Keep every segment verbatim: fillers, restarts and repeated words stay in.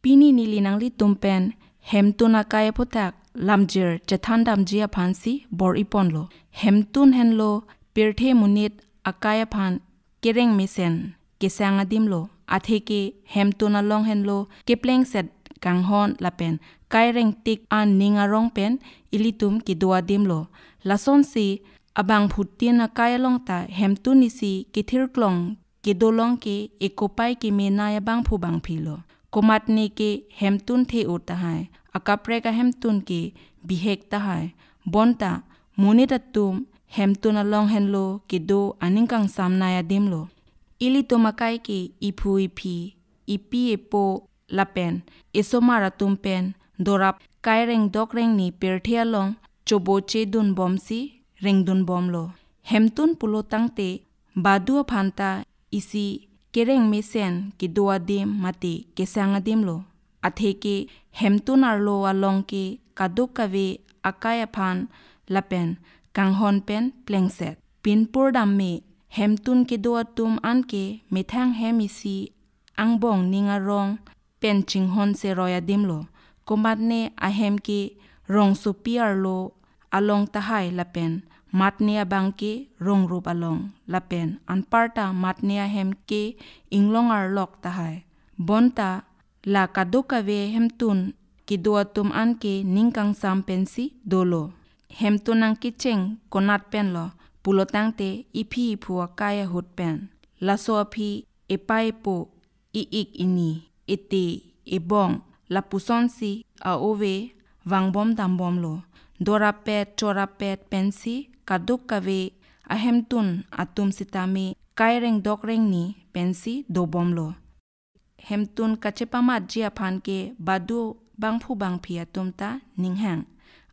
Pini neli nanglitum pen hemtun akai aphuthak lamjir chethan damji aphansi bor-iponlo. Hemtun henlo pirthe monit akai aphan kereng mesen kesang adimlo. Atheke hemtun along henlo keplengset kanghon lapen kaireng tik aning arong pen ilitum kedo adimlo. Lasonsi abangphutin akai along ta hemtun isi kethirklong kedolong ke ekopai kemenei abangphu bangphilo. Komatne ke hemtun the-o tahai, akaprek ahemtun ke bihek tahai. Bonta monit atum hemtun along henlo kedo aning kangsamnei adimlo. Ilitum akai ke iphu iphi, ipi ipo lapen isomar atum pen dorap kaireng dokreng ni pirthe along choboche dunbomsi rengdunbomlo. Hemtun pulo tangte badu aphan ta isi kereng mesen kedo adim mate kesang adimlo. Atheke hemtun arlo along ke kadokave akai aphan lapen kanghon pen plengset. Pinpur damme hemtun kedo atum anke methang hem isi angbong ning arong pen chinghon seroi adimlo. Komatne ahem ke rongsopi arlo along tahai lapen matne abang ke rongrup along lapen anparta matne ahem ke inglong arlok tahai. Bonta la kadokave hemtun kedo atum anke ning kangsam pensi dolo. Hemtun nangkecheng konat penlo pulo tangte iphi iphu akai ahut pen. Laso aphi epai epo, i-ik ini, ete, ebong, lapusonsi a-ove vangbom dambomlo. Dorapet chorapet pensi kadokave ahemtun atum sitame kaireng dokreng ni pensi dobomlo. Hemtun kachepamatji aphan ke badu bangphu bangphi atum ta ninghang.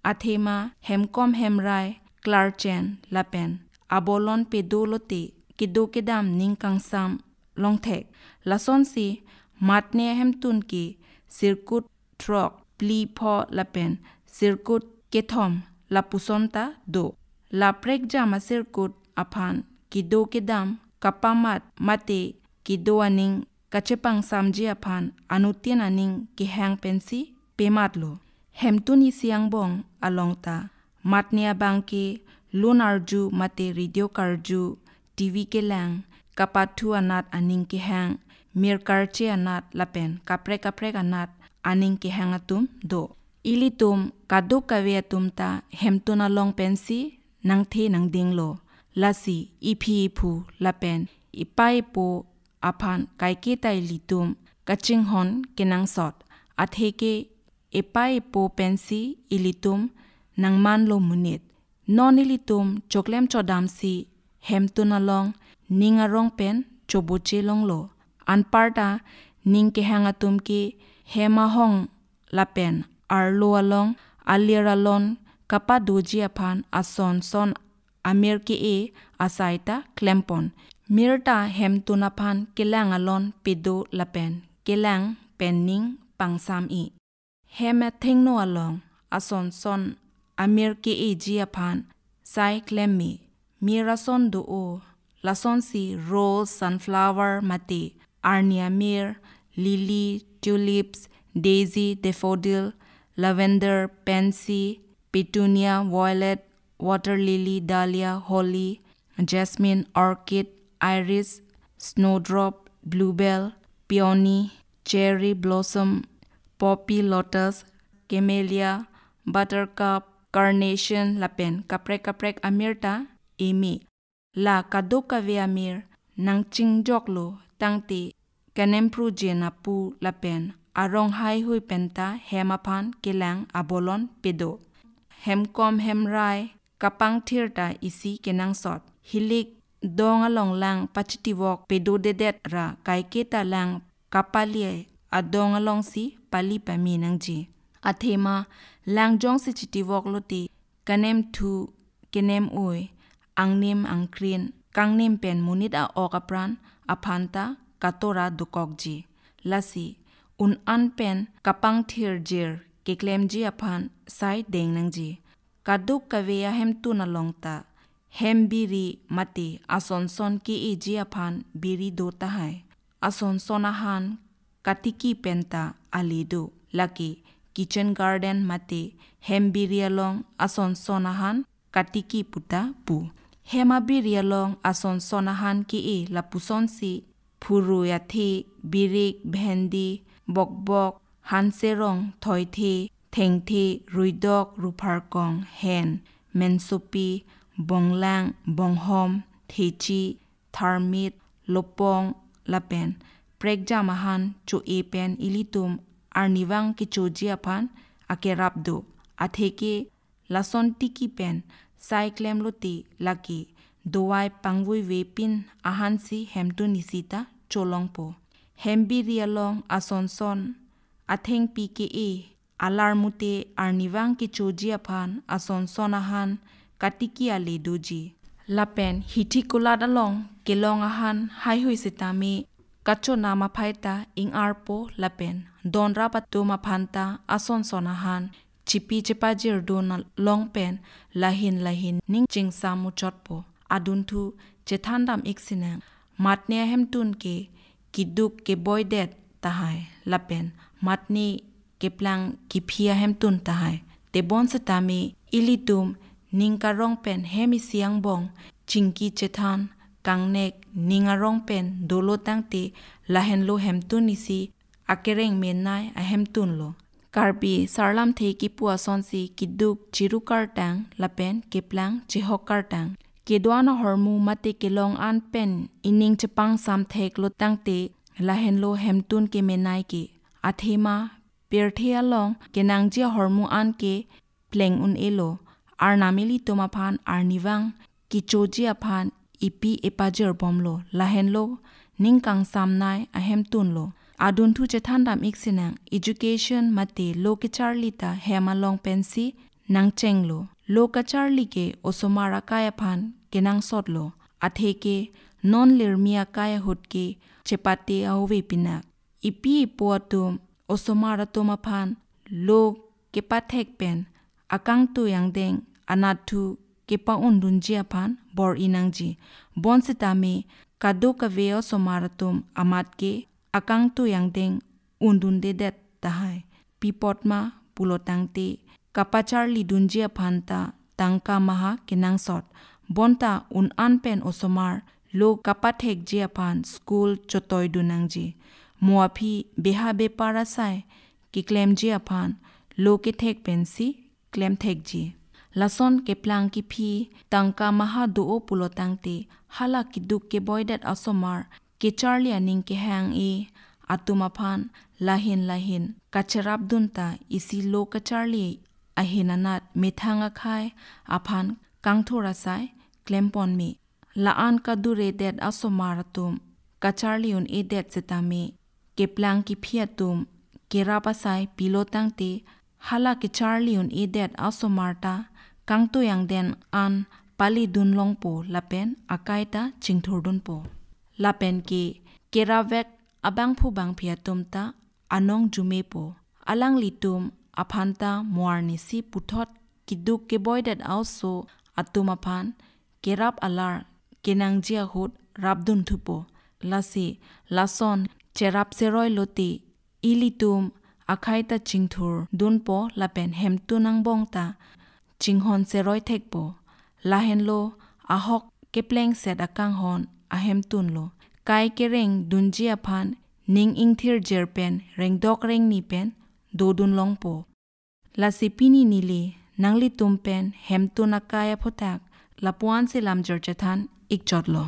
Athema hemkom hemrai klarchen lapen abolon pedo lote kedo kedam ning kangsam longthek. Lasonsi matne ahemtun ke sirkut throk, phli, pho lapen sirkut kethom lapuson ta do. La prekjam asirkut aphan kedo kedam kapamat mate kedo aning kachepangsamji aphan anuttin aning kehang pensi pematlo. Hemtun isi angbong along ta matne abang ke lun arju mate radio karju, T V kelang, kapathu anat aning kehang, mir karche anat lapen kaprek kaprek anat aning kehang atum do. Ilitum kadokave atum ta hemtun along pensi nangthe nangdinglo. Lasi iphi iphu lapen ipai ipo aphan kaiketa ilitum kachinghon kenangsot. Atheke ipai ipo pensi ilitum nangmanlo monit. Non ilitum choklem chodamsi hemtun along ning arong pen choboche longlo. Anparta ning kehang atum ke hem ahong lapen arlo along alir alon kapadoji aphan ason son amir ke-e asai ta klempon. Mir ta hemtun aphan kelang alon pedo lapen kelang pen ning pangsam-i. Hem athengno along ason son amir ke-eji aphan sai klemme. Mir ason do-o, lasonsi rose, sunflower mate arni amir, lily, tulips, daisy, daffodil, lavender, pansy, petunia, violet, water lily, dahlia, holly, jasmine, orchid, iris, snowdrop, bluebell, peony, cherry blossom, poppy, lotus, camellia, buttercup, carnation lapen kaprek kaprek amir ta eme. La kadokave amir nangchingjoklo tangte kanemphru jen apu lapen arong haihui penta hem aphan kelang abolon pedo. Hemkom hemrai kapangthir ta isi kenangsot. Hilik dong along lang pachitivok pedodedet ra kaiketa lang kapali adong alongsi pali pame nangji. Athema lang jongsi chitivok lote kanemthu, kenem-oi, angnim angkrin, kangnim pen monit a-ok apran aphan ta katora dokokji. Lasi un-an pen kapangthirjir keklemji aphan sai deng nangji. Kadokave ahemtun along ta hem biri mate ason son ke-eji aphan biri do tahai. Ason son ahan katiki penta ale do. Lake kitchen garden mate hembiri along ason son ahan katiki puta pu. Hem abiri along ason son ahan ke-e lapusonsi phurui athe, birik, bhendi, bokbok, hanserong, thoithe, thengthe, ruidok, rupharkong, hen, mensopi, bonglang, bonghom, thechi, tharmit, lopong, lapen prekjam ahan cho-e pen ilitum arnivang kechoji aphan akerap do. Atheke lason tiki pen sai klemlote lake dovai pangvuive pin ahansi hemtun isi ta cholongpo. Hembiri along ason son athengpi ke-e alar mute arnivang kechoji aphan ason son ahan katiki ale doji. Lapen hithi kulat along kelong ahan haihui setame kachonam aphai ta ing-arpo lapen donrap atum aphan ta ason son ahan chipi chepajirdun along pen lahin lahin ning chingsam muchotpo. Adunthu chethandam ik sinang, matne ahemtun ke keduk keboidet tahai lapen matne keplang kephi ahemtun tahai. Tebon setame ilitum ning karong pen hem isi angbong chingki chethan kangnek ning arong pen dolo tangte lahenlo hemtun isi akereng menei ahemtunlo. Karbi sarlamthe kipu asonsi keduk chiru kartang lapen keplang chehok kartang. Kedo-an ahormu mate kelong an pen ining chepangsam theklo tangte lahenlo hemtun kemenei ke. Athema pirthe along kenangji ahormu an ke pleng un-elo. Arnam ilitum aphan arnivang kechoji aphan ipi epajirbomlo, lahenlo ning kangsamnei ahemtunlo. Adunthu chethandam ik sinang, education mate lo kecharli ta hem along pensi nangchenglo. Lo kacharli ke osomar akai aphan kenangsotlo. Atheke non lirmi akai ahut ke chepate aove pinak. Ipi ipo atum osomar atum aphan lo kepathek pen akangtui angdeng anatthu kepa-undunji aphan bor-i nangji. Bonsitame kadokave osomar atum amat ke akangtui angdeng undundedet tahai. Pi apot ma pulo tangte kapacharlidunji aphan ta tangka maha kenangsot. Bonta un-an pen osomar lo kapathekji aphan school chotoidun nangji. Mo aphi beha bepar asai keklemji aphan lo kethek pensi klemthekji. Lason keplang kephi tangka maha do-o pulo tangte hala keduk keboidet asomar kecharli aning kehang-e atum aphan lahin lahin kacherapdun ta isi lo kacharli ahin anat methang akhai aphan kangthur asai klempon me. La-an kaduredet asomar atum kacharli un-edet setame keplang kephi atum kerap asai pilo tangte hala kecharli un-edet asomar ta kangtui angdeng an palidun longpo lapen akai ta chingthurdunpo. Lapen ke kerapvek abangphu bangphi atum ta anong jumepo. Alanglitum aphan ta mo arnisi puthot keduk keboidet a-oso atum aphan kerap alar kenangji ahut rapdunthupo. Lasi lason cherap seroi lote ilitum akhai ta chingthurdunpo lapen hemtun angbong ta chinghon seroi thekpo. Lahenlo ahok keplengset akanghon ahemtunlo. Kai kerengdunji aphan ning ingthirjir pen rengdok rengni pen dodun longpo. Lasi pini neli nanglitum pen hemtun akai aphuthak lapu-ansi lamjor chethan ikchotlo.